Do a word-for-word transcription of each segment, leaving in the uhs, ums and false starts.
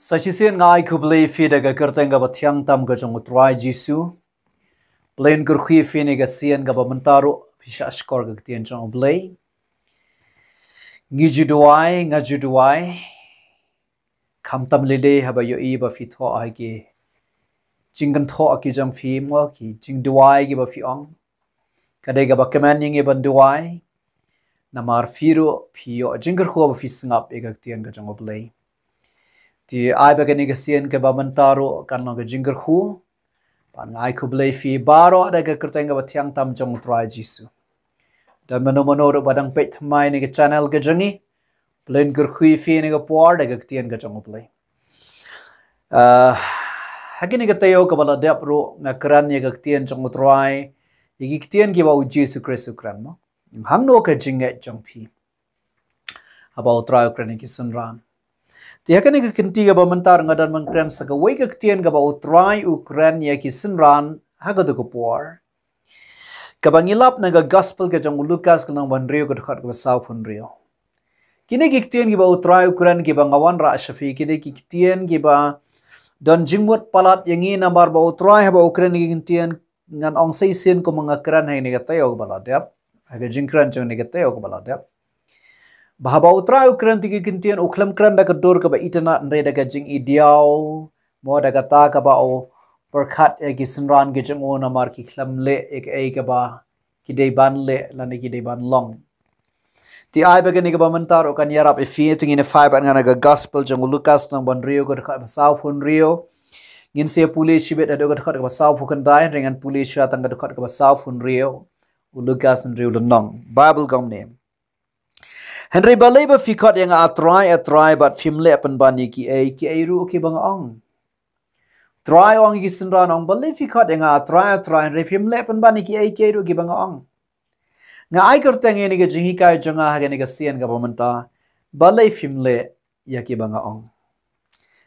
Sa shisien nga ai khublei ïa phi da ka kyrteng kaba thiang tam ka jong U Trai Jisu. Pynlong kyrkhu ïa phi ïa kane ka sien kaba mynta ruh phi shah shkor ka ktien jong U Blei. Ngi ju duwai, nga ju duwai. Khamtam lei lei haba ïohi ba phi thoh ha ki jingkynthoh ki jong phi, mo, ki jingduwai kiba phi ong. Ka dei kaba kmen ïa ngi ban duwai. Namar phi ruh phi ïoh jingkyrkhu ba phi sngap ïa ka ktien ka jong U Blei. Te ai ba kane ka sien kaba mynta ruh kan long ka jingkyrkhu. Bad nga ai khublei ïa phi baroh da ka kyrteng kaba thiang tam jong U Trai Jisu. Don mano mano ruh ba dang peit thymmai ïa kane ka channel ka jong ngi, pynlong kyrkhu ïa phi ïa kane ka por da ka ktien ka jong U Blei. Ah, ha kane ka taïew kaba la dep ruh nga kren ïa ka ktien jong U Trai, ïa ki ktien kiba U Jisu Khrist u kren, mo. Hangno ka jingngeit jong phi haba U Trai u kren ïa ki synran? Te ha kane ka kynti kaba mynta nga don ban kren sa kawei ka ktien kaba U Trai u kren ïa ki synran ha kato ka por, kaba ngi lap na ka gospel ka jong u Lukas ka lynnong ba hynriew ka dkhot kaba sawphew hynriew. Kine ki ktien kiba U Trai u kren kiba nga wanrah sha phi, kine ki ktien kiba don jingmut palat ïa ngi namar ba U Trai haba u kren ïa ki ktien, ngan ong sa shisien kumba nga kren ha kane ka taïew kaba la dep, ha ka jingkren jong kane ka taïew kaba la dep, ba haba U Trai u kren ïa ki ktien u khlem kren da ka dur kaba itynnad hynrei da ka jingïadiaw, mo, da kata kaba u pyrkhat ïa ki synran ki jong u namar ki khlem leh ïa kaei kaba ki dei ban leh lane ki dei ban long. Te ai ba kane kaba mynta ruh kan ïarap ïa phi, te ngin ïa phai bad nga na ka gospel jong u Lukas lynnong ba hynriew ka dkhot kaba sawphew hynriew. Ngin sa ïa pule shibit haduh ka dkhot kaba sawphew khyndai, hynrei ngan pule shuwa tang ka dkhot kaba sawphew hynriew. U Lukas hynriew lynnong. Bible ka ong kumne. Hynrei balei ba phi khot ïa nga A Trai, A Trai, bad phim leh pynban ïa kiei kiei ruh kiba nga ong? Trai u ong ïa ki synran, ong, balei phi khot ïa nga A Trai, A Trai, hynrei phim leh pynban ïa kiei kiei ruh kiba nga ong? Nga ai kyrteng ïa kane ka jinghikai jong nga ha kane ka sien kaba mynta, balei phim leh ïa kiba nga ong?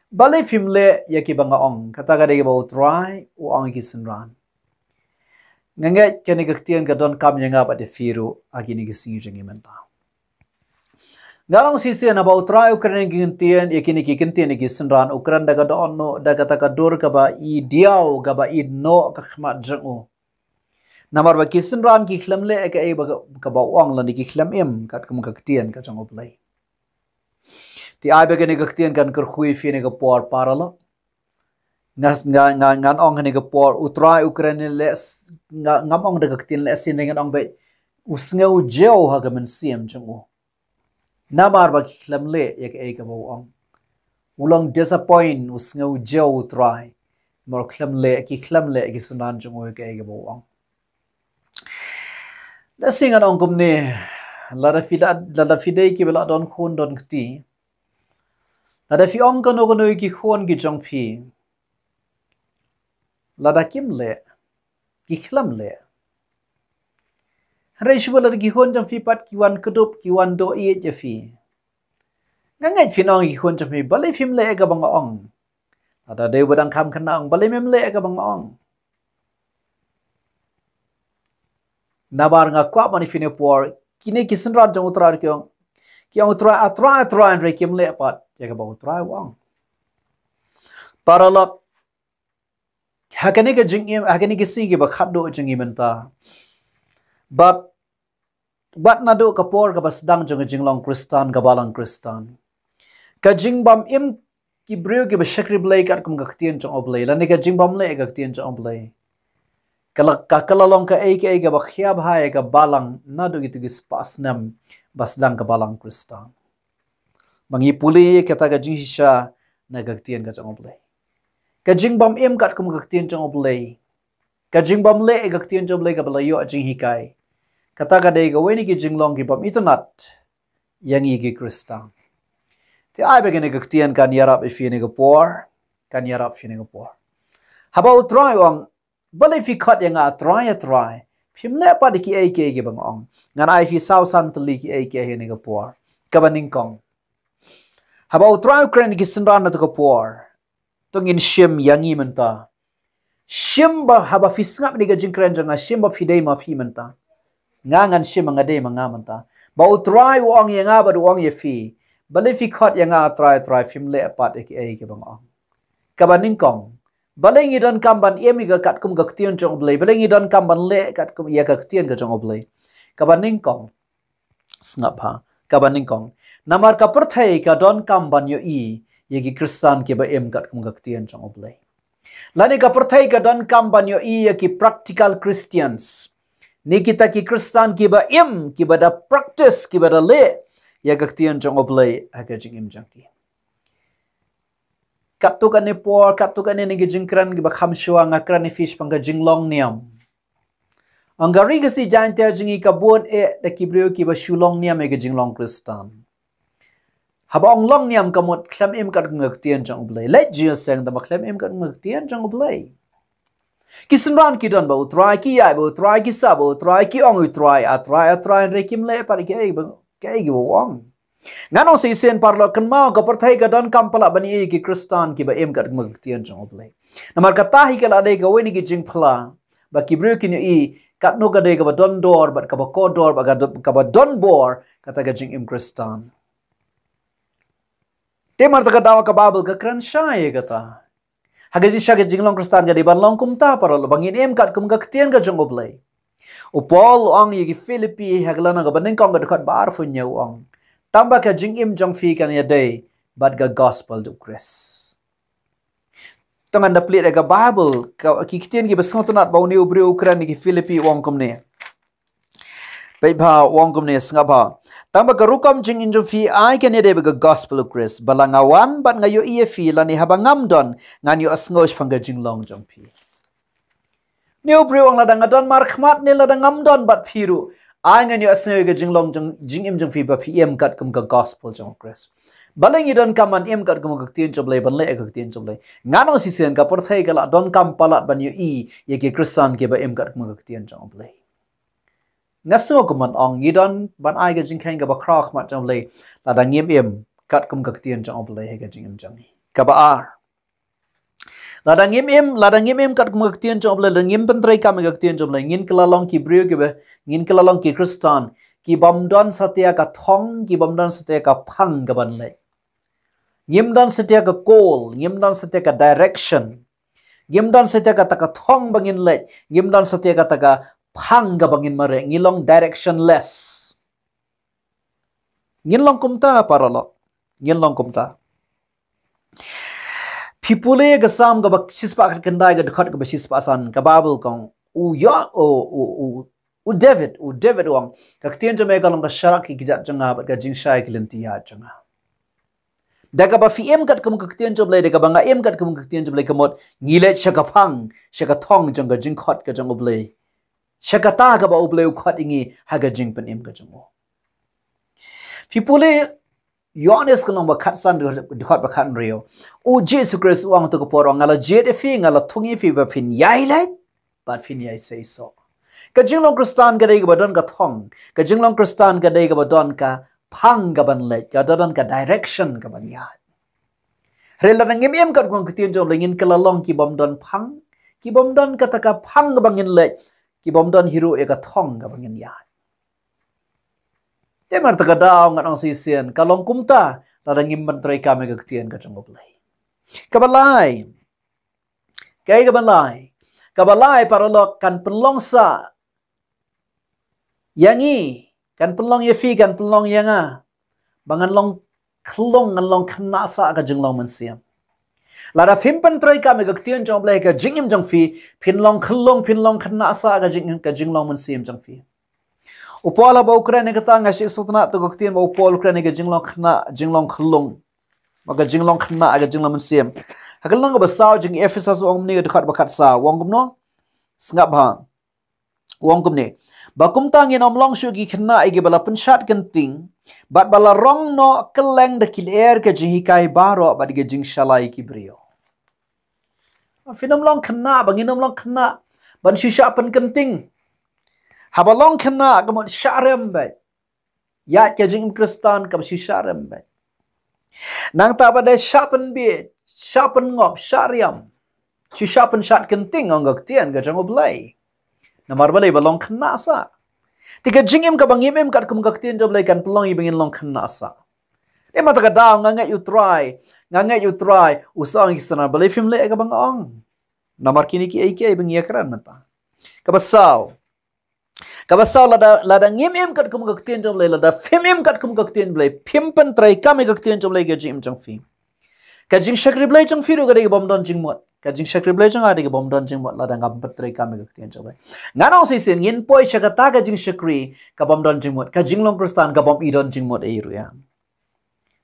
Balei phim leh ïa kiba nga ong? Kata ka dei kaba U Trai u ong ïa ki synran. Nga ngeit kane ka ktien ka donkam ïa nga bad ïa phi ruh ha kine ki sngi jong ngi mynta. Nga ong sa shisien haba U Trai u kren ïa ki ktien, ïa kine ki ktien ïa ki synran, u kren da ka dohnud, da kata ka dur kaba ïadiaw, kaba ïehnoh ka khmat jong u. Namar ba ki synran ki khlem leh ïa kaei ba ka, kaba u ong lane ki khlem im katkum ka ktien ka jong U Blei. Te ai ba kane ka ktien kan kyrkhu ïa phi ha kane ka por paralok. Nga, nga, nga, ngan ong ha kane ka por, U Trai u kren leh, nga, ngam ong da ka ktien lehse, ngan ong ba u sngew jew ha ka mynsiem jong u. Namar ba ki khlem leh ïa kaei kaba u ong. U long disappoint, u sngew jew U Trai. Namar u khlem leh, ki khlem leh ki synran jong u ïa kaei kaba u ong. Lehse ngan ong kumne, lada phi la, lada phi dei kiba la don khun don kti, lada phi ong kano kano ïa ki khun ki jong phi, lada kim leh, ki khlem leh, hynrei shuwa lada ki khun jong phi pat ki wan kdup, ki wan doh ïeit ïa phi, nga ngeit phin ong ïa ki khun jong phi, balei phim leh ïa kaba nga ong? Lada dei uba dang kham khynnah, ong, balei mem leh ïa kaba nga ong? Namar nga kwah ban ong ïa phi ha kane ka por, kine ki synran jong U Trai ki ong, ki ong U Trai, A Trai, A Trai, hynrei kim leh pat ïa kaba U Trai u ong. Paralok, ha kane ka jingim, ha kine ki sngi kiba khatduh jong ngi mynta, bad, bad naduh ka por kaba sdang jong ka jinglong Khristan, ka balang Khristan, ka jingbym im ki briew kiba shakri Blei katkum ka ktien jong U Blei, lane ka jingbym leh ka ktien jong U Blei, ka la, ka, ka la long kaei kaei kaba khia bha ïa ka balang naduh kito ki spah snem ba sdang ka balang Khristan. Ba ngi pule kata ka jingshisha na ka ktien ka jong U Blei. Ka jingbym im katkum ka ktien jong U Blei, ka jingbym leh ka ktien jong U Blei kaba la ïoh jinghikai, kata ka dei kawei na ki jinglong kibym itynnad ïa ngi ki Khristan. Te ai ba kane ka ktien kan ïarap ïa phi ha kane ka por, kan ïarap ïa phi ha kane ka por. Haba U Trai u ong, balei phi khot ïa nga A Trai, A Trai, phim leh pat ïa kiei kiei kiba nga ong? Ngan ai ïa phi saw san tylli kiei kiei ha kane ka por. Kaba nyngkong, haba U Trai u kren ïa ki synran ha kane ka por, to ngin shim ïa ngi mynta. Shim ba haba phi sngap ïa kane ka jingkren jong nga, shim ba phi dei ma phi mynta. Nga ngan shim ba nga dei ma nga mynta. Ba U Trai u ong ïa nga bad u ong ïa phi, Balei phi khot ïa nga Trai, Trai, phim leh pat ïa kiei kiba nga ong? Kaba nyngkong, balei ngi donkam ban im ïa ka katkum ka ktien jong U Blei? Balei ngi donkam ban leh katkum ïa ka ktien ka jong U Blei? Kaba nyngkong, sngap ha, kaba nyngkong, namar ka pyrthei ka donkam ban ïohi ïa ki Khristan kiba im katkum ka ktien jong U Blei. Lane ka pyrthei ka donkam ban ïohi ïa ki practical Christians, ne kita ki Khristan kiba im, kiba da practice, kiba da leh ïa ka ktien jong U Blei ha ka jingim jong ki. Katto katne por, katto katne ne ki jingkren kiba kham shuwa, nga kren ïa phi shaphang ka jinglong niam. Ong ka ri Khasi Jaiñtia jong ngi ka bun eh da ki briew kiba shu long niam ïa ka jinglong Khristan. Haba ong long niam ka mut khlem im katkum ka ktien jong U Blei. Leit jingïaseng tang ba khlem im katkum ka ktien jong U Blei. Ki synran ki don bad U Trai, ki ïaid bad U Trai, ki sah bad U Trai, ki ong U Trai, A Trai, A Trai, hynrei kim leh pat ïa kiei ba, kiei kiba u ong. Ngan ong shisien, paralok, kynmaw, ka pyrthei ka donkam palat ban ïohi ïa ki Khristan kiba im katkum ka ktien jong U Blei. Namar kata hi ka la dei kawei na ki jingphla ba ki briew kin ïohi katno ka dei kaba don dor bad kaba kordor bad ka do-, kaba don bor kata ka jingim Khristan. Te mar ta ka daw ka Baibl ka kren shai ïa kata. Ha ka jingshai ka jinglong Khristan ka dei ban long kumta, paralok, ba ngin im katkum ka ktien ka jong U Blei. U Paul u ong ïa ki Philippi ha ka lynnong kaba nyngkong ka dkhot ba arphew hynñiew u ong, tang ba ka jingim jong phi kan ïadei bad ka gospel jong U Khrist. To ngan da plie ïa ka Baibl, ka, ki ktien kiba sngewtynnat ba une u briew u kren ïa ki Philippi u ong kumne. Peit bha, u ong kumne, sngap bha. Tang ba ka rukom jingim jong phi ai kan ïadei bad ka gospel U Khrist. Ba la nga wan bad nga ïohi ïa phi, lane haba ngam don, ngan ïohsngew shaphang ka jinglong jong phi. Une u briew u ong, lada nga don markhmat ne lada ngam don bad phi ruh, ai ngan ïohsngew ïa ka jinglong jong, jingim jong phi ba phi im katkum ka gospel jong U Khrist. Balei ngi donkam ban im katkum ka ktien jong U Blei, ban leh ïa ka ktien jong U Blei? Ngan ong shisien, ka pyrthei ka la donkam palat ban ïohi ïa ki Khristan kiba im katkum ka ktien jong U Blei. Nga sngew kumno ong, ngi don ban ai ka jingkheiñ kaba khraw ha khmat jong U Blei lada ngim im katkum ka ktien jong U Blei ha ka jingim jong ngi. Kaba ar, lada ngim im, lada ngim im katkum ka ktien jong U Blei, lada ngim pyntreikam ïa ka ktien jong U Blei, ngin kylla long ki briew kiba, ngin kylla long ki Khristan kibym don satia ka thong, kibym don satia ka phang kaban leit. Ngim don satia ka goal, ngim don satia ka direction. Ngim don satia kata ka thong ba ngin leit, ngim don satia kata ka phang kaba ngin mareh, ngi long directionless. Ngin long kumta, paralok. Ngin long kumta. Phi pule ka Salm kaba shispah khyndai ka dkhot kaba shispah san, ka Baibl ka ong, u ïa, u, u, u, u David, u David u ong, ka ktien jong me ka long ka sharak ïa ki kjat jong nga bad ka jingshai ïa ki lynti ïaid jong nga. Da kaba phi im katkum ka ktien jong U Blei, da kaba nga im katkum ka ktien jong U Blei, ka mut ngi leit sha ka phang, sha ka thong jong ka jingkhot ka jong U Blei. Sha kata kaba U Blei u khot ïa ngi ha ka jingpynim ka jong u. Phi pule Ïoannis ka lynnong ba khatsan, dkhot ba khathynriew. U Jisu Khrist u ong ha kato ka por, u ong, nga la jied ïa phi, nga la thung ïa phi ba phin ïai leit bad phin ïai seisoh. Ka jinglong Khristan ka dei kaba don ka thong. Ka jinglong Khristan ka dei kaba don ka phang kaban leit, ka don ka direction kaban ïaid. Hynrei lada ngim im katkum ka ktien jong U Blei, ngin kylla long kibym don phang, kibym don kata ka phang kaba ngin leit, kibym don hi ruh ïa ka thong kaba ngin ïaid. Te mar ta ka daw ngan ong shisien, ka long kumta lada ngim pyntreikam ïa ka ktien ka jong U Blei. Kaba lai. Kaei kaba lai? Kaba lai, paralok, kan pynlong sa ïa ngi, kan pynlong ïa phi, kan pynlong ïa nga ba ngan long khyllung, ngan long khynnah sah ka jinglong mynsiem. Lada phim pyntreikam ïa ka ktien jong U Blei ha ka jingim jong phi, phin long khyllung, phin long khynnah sah ka jing, ka jinglong mynsiem jong phi. U Paul haba u kren ïa kata, nga sngewthuh na to ka ktien ba u Paul u kren ïa ka jinglong khynnah, jinglong khyllung, bad ka jinglong khynnah, ka jinglong mynsiem. Ha ka lynnong kaba saw jong ki Ephesos u ong kumne, ka dkhot ba khatsaw, u ong kumno? Sngap bha. U ong kumne. Ba kumta ngin ym long shuh ki khynnah ïa kiba la pynshad kynting bad ba la rong noh kylleng da ki lyer ka jinghikai baroh bad ka jingshai ïa ki briew. Phin ym long khynnah, ba ngin ym long khynnah ban shu shah pynkynting. Haba long khynnah ka mut shah rem beit. Ïaid ka jingim Khristan kaba shu shah rem beit. Nangta ba dei shah pynbieit, shah pynngop, shah riam, shu shah pynshad kynting, ong ka ktien ka jong U Blei. Namar balei? Ba long khynnah sah. Te ka jingim kaba ngim im katkum ka ktien jong U Blei kan pynlong ïa ba ngin long khynnah sah. Te mynta ka daw nga ngeit u Trai, nga ngeit u Trai u sa ong ïa ki synran, balei phim leh kaba nga ong? Namar kine kiei kiei ba ngi ïakren mynta. Kaba saw. Kaba saw, lada, lada ngim im katkum ka ktien jong U Blei, lada phim im katkum ka ktien U Blei, phim pyntreikam ïa ka ktien jong U Blei ha ka jingim jong phi, ka jingshakri Blei jong phi ruh ka dei ka bym don jingmut. Ka jingshakri Blei jong nga ka dei ka bym don jingmut lada ngam pyntreikam ïa ka ktien jong U Blei. Ngan ong shisien, ngin poi sha kata ka jingshakri ka bym don jingmut, ka jinglong Khristan ka bym i don jingmut ei ruh ei.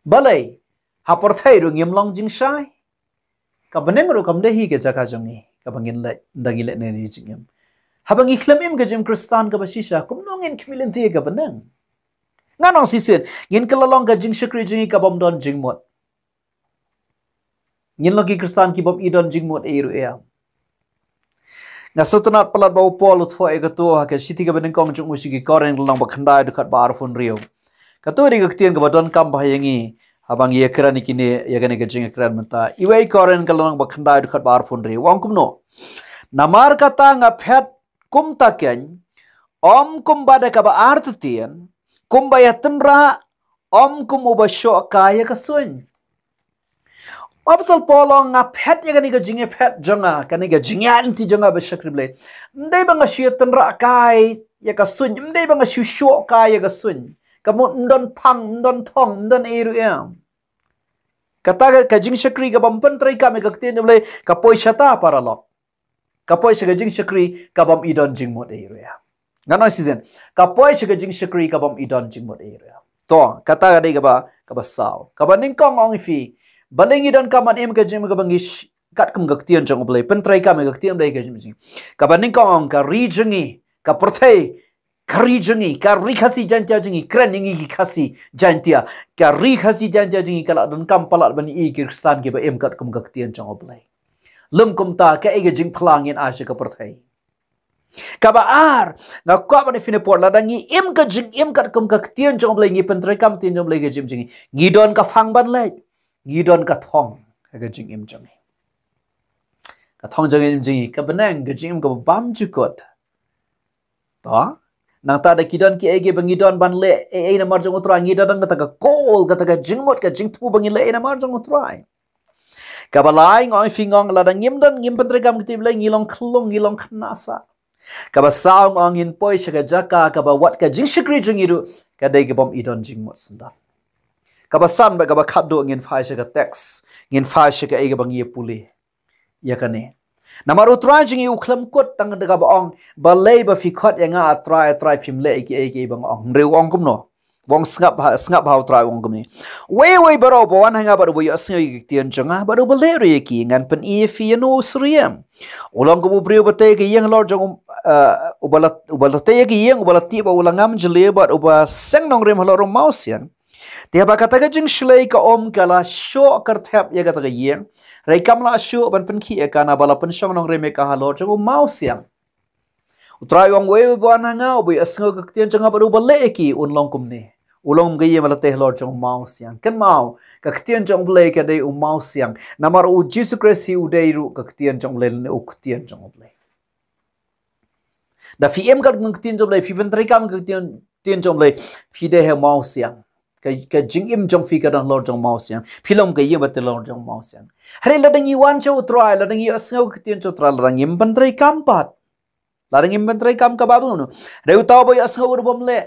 Balei? Ha pyrthei ruh ngim long jingshai. Ka bneng ruh kam dei hi ka jaka jong ngi kaba ngin leh, ynda ngi leh ne ngi jingim. Haba ngi khlem im ka jingim Khristan kaba shisha, kumno ngin khmih lynti ïa ka bneng? Ngan ong shisien, ngin kylla long ka jingshakri jong ngi ka bym don jingmut. Ngin long ki Khristan ki bym i don jingmut ei ruh ei. Nga sngewtynnat palat ba u Paul u thoh ïa kato ha ka shithi kaba nyngkong jong u sha ki Korinth lynnong ba khyndai dkhot ba arphew hynriew. Kato dei ka ktien kaba donkam bha ïa ngi haba ngi ïakren ïa kine, ïa kane ka jingïakren mynta. Iwei Korinth ka lynnong ba khyndai dkhot ba arphew hynriew, u ong kumno? Namar kata nga phet kumta keiñ, ym kumba da kaba artatien, kumba ïatynrah, ym kum uba shoh kai ïa ka suiñ. U Apostol Paul u ong, nga phet ïa kane ka jingïaphet jong nga, kane ka jingïaid lynti jong nga ba shakri Blei, ym dei ba nga shu ïatynrah kai ïa ka suiñ, ym dei ba nga shu shoh kai ïa ka suiñ. Ka mut ym don phang, ym don thong, ym don ei ruh ei. Kata ka, ka jingshakri ka bym pyntreikam ïa ka ktien jong U Blei ka poi shata, paralok. Ka poi sha ka jingshakri ka bym i don jingmut ei ruh ei. Ngan ong shisien, ka poi sha ka jingshakri ka bym i don jingmut ei ruh ei. To, kata ka dei kaba, kaba saw. Kaba nyngkong ong ïa phi, balei ngi donkam ban im ka jingim kaba ngi sh-, katkum ka ktien jong U Blei, pyntreikam ïa ka ktien U Blei ha ka jingim jong ngi. Kaba nyngkong ong ka ri jong ngi, ka pyrthei, ka ri jong ngi, ka ri Khasi Jaiñtia jong ngi, kren ïa ngi ki Khasi Jaiñtia, ka ri Khasi Jaiñtia jong ngi ka la donkam palat ban ïohi ki Khristan kiba im katkum ka ktien jong U Blei. Lym kumta, kaei ka jingphla ngin ai sha ka pyrthei? Kaba ar, nga kwah ban ïa phi ne por, lada ngi im ka jingim katkum ka ktien jong U Blei, ngi pyntreikam ktien jong U Blei ha ka jingim jong ngi, ngi don ka phang ban leit, ngi don ka thong ha ka jingim jong ngi. Ka thong jong ngi, jong ngi, ka bneng, ka jingim kaba bymjukut. To, nangta da ki don kiei kiei ba ngi don ban leh ei ei namar jong U Trai, ngi da don kata ka goal, kata ka jingmut, ka jingthmu ba ngi leh ei namar jong U Trai. Kaba lai nga ong ïa phi, nga ong lada ngim don, ngim pyntreikam ktien U Blei, ngi long khyllung, ngi long khynnah sah. Kaba saw nga ong ngin poi sha ka jaka kaba wat ka jingshakri jong ngi ruh ka dei ka bym i don jingmut syndon. Kaba san bad kaba khatduh ngin phai sha ka text, ngin phai sha kaei kaba ngi ïa pule ïa kane. Namar U Trai jong ngi u khlem kut tang da kaba ong, balei ba phi khot ïa nga, A Trai, A Trai, phim leh ïa kiei kiei ba nga ong? Hynrei u ong kumno? U ong, sngap ha, sngap ha U Trai u ong kumne. Uwei uwei baroh uba wan ha nga bad uba ïohsngew ïa ki ktien jong nga bad uba leh ruh ïa ki, ngan pyni ïa phi ïano u syriem. U long kum u briew uba tei ïa ka ïing halor jong u, eh, uba la, uba la tei ïa ka ïing, uba la tih bad u langam jylliew bad uba seng nongrim halor u mawsiang. Te haba kata ka jingshlei ka um ka la shoh kyrthep ïa kata ka ïing, hynrei kam lah shuh ban pynkhih ïa ka naba la pynshong nongrim ïa ka halor jong u mawsiang. U Trai u ong, uwei uba wan ha nga, uba ïohsngew ïa ka ktien jong nga bad uba leh ïa ki, un long kumne. U long kum ka ïing ba la tei halor jong u mawsiang. Kynmaw, ka ktien jong U Blei ka dei u mawsiang. Namar U Jisu Khrist hi u dei ruh ka ktien jong U Blei lane u ktien jong U Blei. Da phi im katkum ka ktien jong U Blei, phi pyntreikam ka ktien, ktien jong U Blei, phi dei ha u mawsiang. Ka, ka jingim jong phi ka don halor jong u mawsiang. Phi long ka ïing ba tei halor jong u mawsiang. Hynrei lada ngi wan sha U Trai, lada ngi ïohsngew ka ktien jong U Trai, lada ngim pyntreikam pat, lada ngim pyntreikam, ka Baibl kumno? Hynrei uta uba ïohsngew bad u bym leh,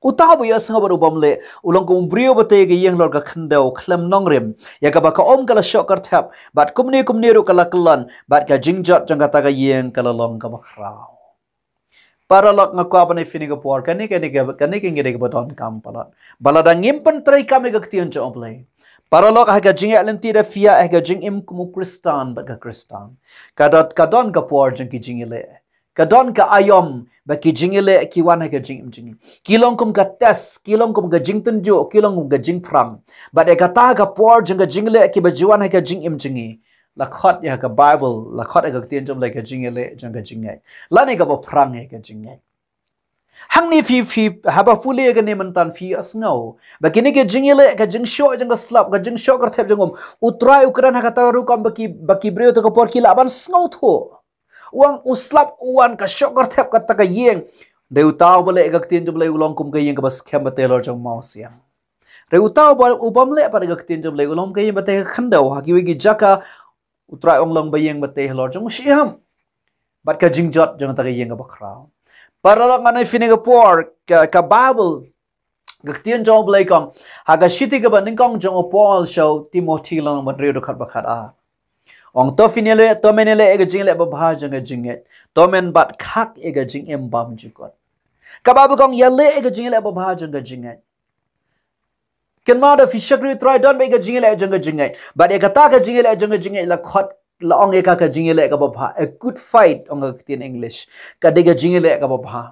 uta uba ïohsngew bad u bym leh, u long kum u briew uba tei ïa ka ïing halor ka khyndew khlem nongrim, ïa kaba ka um ka la shoh kyrthep, bad kumne kumne ruh ka la kyllon, bad ka jingjot jong kata ka ïing ka la long kaba khraw. Paralok, nga kwah ban ïa phi ha kane ka por, kane, kane, kane, kane ka dei kaba donkam palat. Ba lada ngim pyntreikam ïa ka ktien jong U Blei, paralok, ha ka jingïaid lynti da phi ïaid ha ka jingim kum u Khristan bad ka Khristan, ka don, ka don ka por jong ki jingïaleh. Ka don ka aïom ba ki jingïaleh ki wan ha ka jingim jong ngi. Ki long kum ka test, ki long kum ka jingtynjuh, ki long kum ka jingpyrshang. Bad ïa kata ka por jong ka jingïaleh kiba ju wan ha ka jingim jong ngi, la khot ïa ka Baibl, la khot ïa ka ktien jong U Blei ka jingïaleh jong ka jingngeit, lane kaba pyrshang ïa ka jingngeit. Hangne phi, phi, haba pule ïa kane mynta phi ïohsngew ba kine ki jingïaleh, ka jingshoh jong ka slap, ka jingshoh kyrthep jong um, U Trai u kren ha kata ka rukom ba ki, ba ki briew ha kata ka por ki lah ban sngewthuh. U ong, u slap u wan, ka shoh kyrthep kata ka ïing. Hynrei uta uba leh ïa ka ktien jong U Blei u long kum ka ïing kaba skhem ba tei halor jong u mawsiang. Re uta u bym leh pat ïa ka ktien jong U Blei, u long ka ïing ba tei ha khyndew, ha kiwei ki jaka U Trai u ong long ba ïing ba tei halor jong u shyiap. Bad ka jingjot jong kata ka ïing kaba khraw. Paralok, ngan ong ïa phi ha kane ka por, ka, ka Bible, ka ktien jong U Blei ka ong ha ka shithi kaba nyngkong jong u Paul sha u Timothi, lynnong ba hynriew, dkhot ba khat ar. Ong to phin ïaleh, to men ïaleh ïa ka jingïaleh babha jong ka jingngeit. To men bat khak ïa ka jingim bymjukut. Ka Bible ka ong ïaleh ïa ka jingïaleh babha jong ka jingngeit. Kynmaw, da phi shakri U Trai, don beit ka jingïaleh jong ka jingngeit. Bad ïa kata ka jingïaleh jong ka jingngeit la khot, la ong ïa ka ka jingïaleh kaba bha. A good fight, ong ka ktien English. Ka dei ka jingïaleh kaba bha.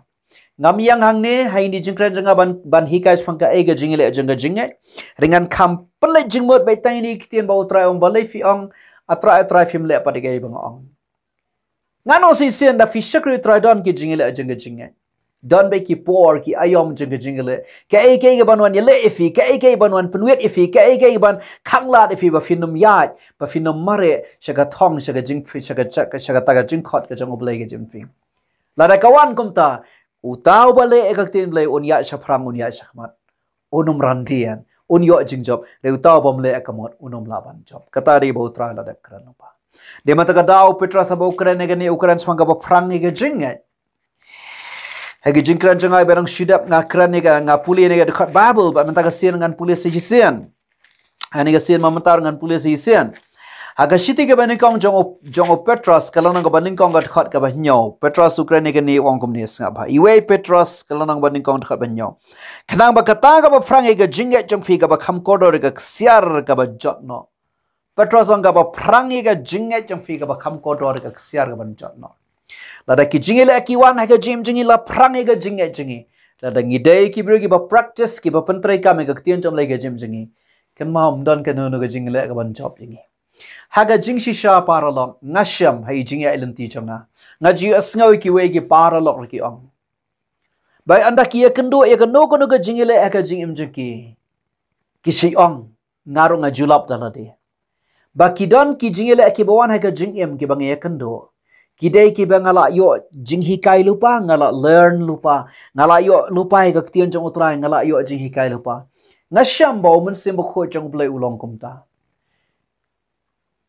Ngam ïeng hangne ha ine i jingkren jong nga ban, ban hikai shaphang kaei ka jingïaleh jong ka jingngeit. Hynrei ngan kham pynleit jingmut beit tang ine i ktien ba U Trai u ong, balei phi ong, A Trai, A Trai, phim leh pat ïa kaei ba nga ong. Ngan ong shisien, da phi shakri U Trai, don ki jingïaleh jong ka jingngeit. Don beit ki por, ki aïom jong ka jingïaleh. Kaei kaei kaban wan ïaleh ïa phi, kaei kaei kaban wan pynwit ïa phi, kaei kaei kaban khanglad ïa phi ba phin ym ïaid, ba phin ym mareh sha ka thong, sha ka jing, sha ka, sha ka, sha kata ka jingkhot ka jong U Blei ka jong phi. Lada ka wan kumta, uta uba leh ïa ka ktien Blei un ïaid shaphrang, un ïaid shakhmat. Un ym randien, un ïoh jingjop. Re uta u bym leh ïa ka mut, un ym lah ban jop. Kata dei ba U Trai u la dep kren lypa. Dei mynta ka daw u Petros haba u kren ïa kane, u kren shaphang kaba phrang ïa ka jingngeit. Ha ki jingkren jong nga ba dang shu dep, nga kren ïa ka, nga pule ïa ka dkhot Bible, bad mynta ka sien ngan pule shisien. Ha kane ka sien mynta ngan pule shisien. Ha ka shithi kaba nyngkong jong u, jong u Petros, ka lynnong kaba nyngkong, ka dkhot kaba hynñiew. Petros u kren ïa kane, u ong kumne, sngap bha. Iwei Petros, ka lynnong kaba nyngkong, dkhot ba hynñiew. Khnang ba kata kaba phrang ïa ka jingngeit jong phi kaba kham kordor ïa ka ksiar kaba jot noh. Petros u ong kaba phrang ïa ka jingngeit jong phi kaba kham kordor ïa ka ksiar kaba jot noh. Lada ki jingïaleh ki wan ha ka jingim jong ngi la phrang ïa ka jingngeit jong ngi. Lada ngi dei ki briew kiba practice, kiba pyntreikam ïa ka ktien jong U Blei ha ka jingim jong ngi, kynmaw ym don kano kano ka jingïaleh kaban jop ïa ngi. Ha ka jingshisha paralok, nga shem ha i jingïaid lynti jong nga, nga ju ïohsngew ïa kiwei ki paralok ruh ki ong, ba ynda ki ïakynduh ïa kano kano ka jingïaleh ha ka jingim jong ki, ki shu ong, nga ruh nga ju lap da lade. Ba ki don ki jingïaleh kiba wan ha ka jingim kiba nga ïakynduh, ki dei kiba nga la ïoh jinghikai lypa, nga la learn lypa, nga la ïoh lypa ïa ka ktien jong U Trai, nga la ïoh jinghikai lypa. Nga shem ba U Mynsiem Bakhuid jong U Blei u long kumta.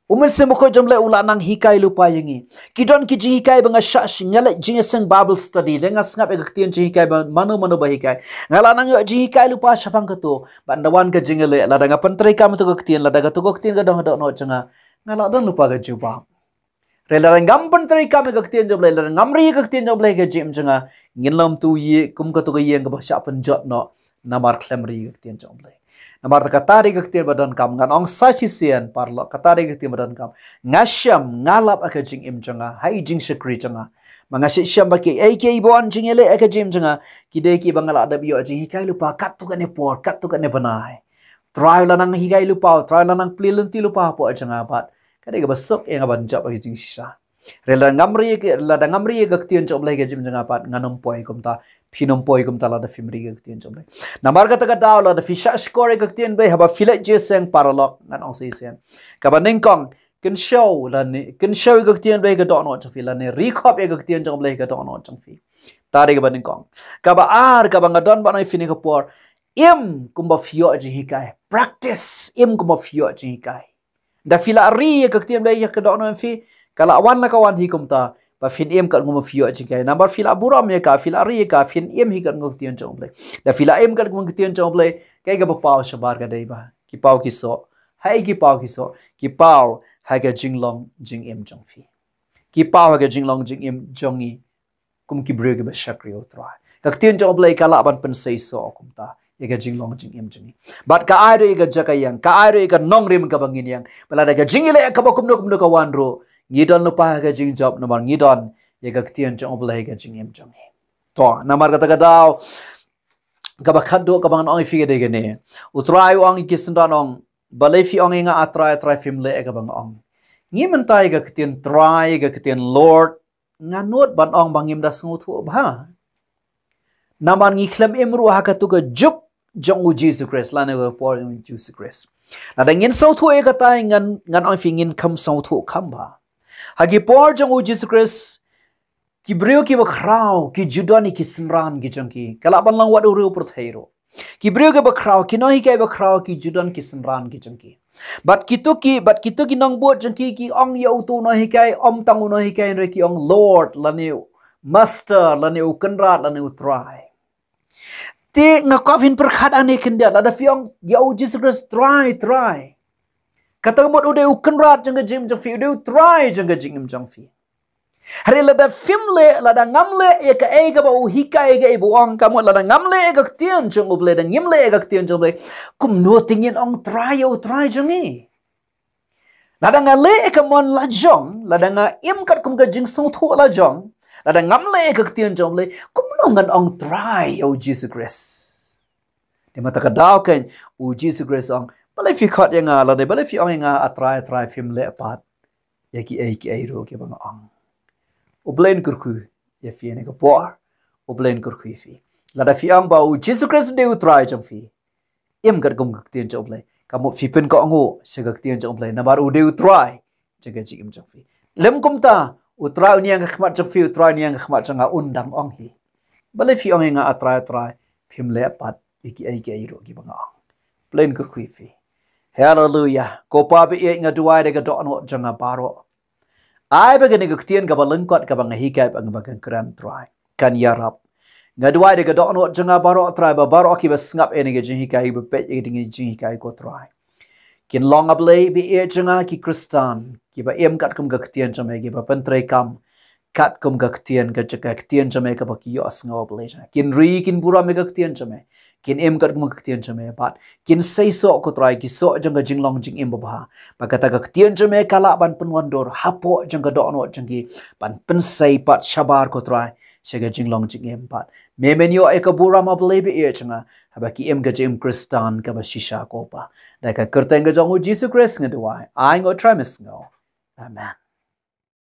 U Mynsiem Bakhuid jong U Blei u la nang hikai lypa ïa ngi. Ki don ki jinghikai ba nga shah, nga leit jingïaseng Bible study, lada nga sngap ïa ka ktien jinghikai ba mano mano ba hikai, nga la nang ïoh jinghikai lypa shaphang kato. Bad ynda wan ka jingïaleh, lada nga pyntreikam ïa kato ka ktien, lada kato ka ktien ka don ha dohnud jong nga, nga la don lypa ka jubab. Hynrei lada ngam pyntreikam ïa ka ktien jong U Blei, lada ngam ri ïa ka ktien jong U Blei ha ka jingim jong nga, ngin long tu ïa kum kato ka ïing kaba shah pynjot noh, namar khlem ri ïa ka ktien jong U Blei. Namar kata dei ka ktien ba donkam, ngan ong sa shisien paralok, kata dei ka ktien ba donkam. Nga shem, nga lap ha ka jingim jong nga, ha i jingshakri jong nga, ba nga shem ba kiei kiei ba wan jingïaleh ha ka jingim jong nga, ki dei kiba nga la dep ïoh jinghikai lypa katto katne por, katto katne bnai. Trai u la nang hikai lypa, Trai u la nang plie lynti lypa hapoh jong nga, bad ka dei kaba suk ïa nga ban jop ha ka jingshisha. Hynrei lada ngam ri, lada ngam ri ïa ka ktien jong U Blei ha ka jingim jong nga pat, ngan ym poi kumta, phin ym poi kumta lada phim ri ïa ka ktien jong U Blei. Namar kata ka daw, lada phi shah shkor ïa ka ktien Blei haba phi leit jingïaseng paralok, ngan ong shisien. Kaba nyngkong, kynshew lane, kynshew ïa ka ktien Blei ha ka dohnud jong phi, lane ri khop ïa ka ktien jong U Blei ha ka dohnud jong phi. Kata dei kaba nyngkong. Kaba ar, kaba nga don ban ong ïa phi ha kane ka por, im kumba phi ïoh jinghikai. Practice, im kumba phi ïoh jinghikai. Ynda phi la ri ïa ka ktien Blei ha ka dohnud jong phi, ka la wan la ka wan hi kumta, ba phin im katkum ba phi ïoh jinghikai. Namar phi la burom ïa ka, phi la ri ïa ka, phin im hi katkum ka ktien jong U Blei. Ynda phi la im katkum ka ktien jong U Blei, kaei kaba paw shabar ka dei ba ki paw ki soh. Haei ki paw ki soh? Ki paw ha ka jinglong jingim jong phi. Ki paw ha ka jinglong jingim jong ngi kum ki briew kiba shakri U Trai. Ka ktien jong U Blei ka lah ban pynseisoh kumta ïa ka jinglong jingim jong ngi. Bad ka ai ruh ïa ka jaka ïeng, ka ai ruh ïa ka nongrim kaba ngin ïeng. Ba lada ka jingïaleh kaba kumno kumno ka wan ruh, ngi don lypa ha ka jingjop namar ngi don ïa ka ktien jong U Blei ha ka jingim jong ngi. To, namar kata ka daw, kaba khatduh kaba ngan ong ïa phi ka dei kane. U Trai u ong ïa ki synran, ong, balei phi ong ïa nga, A Trai, A Trai, phim leh ïa kaba nga ong? Ngi mynta ïa ka ktien Trai, ïa ka ktien Lord, nga nud ban ong ba ngim da sngewthuh bha. Namar ngi khlem im ruh ha kato ka juk jong U Jisu Khrist, lane ka por jong U Jisu Khrist. Lada ngin sngewthuh ïa kata, ngan, ngan ong ïa phi, ngin kham sngewthuh kham bha. Ha ki por jong U Jisu Khrist, ki briew kiba khraw ki ju don ïa ki synran ki jong ki. Ka lah ban long wat u riewpyrthei ruh. Ki briew kiba khraw, ki nonghikai bakhraw, ki ju don ki synran ki jong ki. Bad kito ki, bad kito ki nongbud jong ki, ki ong ïa uto u nonghikai, ym tang u nonghikai, hynrei ki ong Lord, lane u Master, lane u Kynrad, lane u Trai. Te nga kwah phin pyrkhat hangne khyndiat, lada phi ong ïa u Jisu Khrist Trai, Trai, kata ka mut u dei u Kynrad jong ka jingim jong phi, u dei u Trai jong ka jingim jong phi. Hynrei lada phim leh, lada ngam leh ïa kaei kaba u hikai, kaei ba u ong, ka mut lada ngam leh ïa ka ktien jong U Blei, da ngim leh ïa ka ktien jong U Blei, kumno te ngin ong Trai ïa u Trai jong ngi? Lada nga leh ïa ka mon lajong, lada nga im katkum ka jingsngewthuh lajong, lada ngam leh ïa ka ktien jong U Blei, kumno ngan ong Trai ïa u Jisu Khrist? Te mynta ka daw keiñ u Jisu Khrist ong, balei phi khot ïa nga, lane balei phi ong ïa nga, A Trai, A Trai, phim leh pat ïa kiei kiei ruh kiba nga ong. U Blei un kyrkhu ïa phi ha kane ka por. U Blei un kyrkhu ïa phi. Lada phi ong ba u Jisu Khrist u dei u Trai jong phi, im katkum ka ktien jong U Blei, ka mut phi pynkohnguh sha ka ktien jong U Blei, namar u dei u Trai jong ka jingim jong phi. Lym kumta, u Trai u niang ka khmat jong phi, u Trai u niang ka khmat jong nga, un dang ong hi, balei phi ong ïa nga A Trai, A Trai, phim leh pat ïa kiei kiei ruh kiba nga ong? U Blei un kyrkhu ïa phi. Haleluia. Ko Pa ba ïeit, nga duwai da ka dohnud jong nga baroh, ai ba kane ka ktien kaba lyngkot kaba nga hikai bad kaba nga kren, Trai, kan ïarap. Nga duwai da ka dohnud jong nga baroh, Trai, ba baroh kiba sngap ïa kane ka jinghikai, ba peit ïa kane ka jinghikai, ko Trai, kin long, A Blei ba ïeit jong nga, ki Khristan kiba im katkum ka ktien jong me, kiba pyntreikam katkum ka ktien, ka, ka ktien jong me kaba ki ïohsngew, A Blei jong nga. Kin ri, kin burom ïa ka ktien jong me, kin im katkum ka ktien jong me, bad kin sei soh, ko Trai, ki soh jong ka jinglong jingim babha, ba kata ka ktien jong me ka lah ban pynwandur hapoh jong ka dohnud jong ki, ban pynsei bad shabar, ko Trai, sha ka jinglong jingim, bad me men ïoh ïa ka burom, A Blei ba ïeit jong nga, haba ki im ka jingim Khristan kaba shisha, ko Pa. Da ka kyrteng ka jong u Jisu Khrist nga duwai, ai, nga ong, Trai, me sngew. Amen.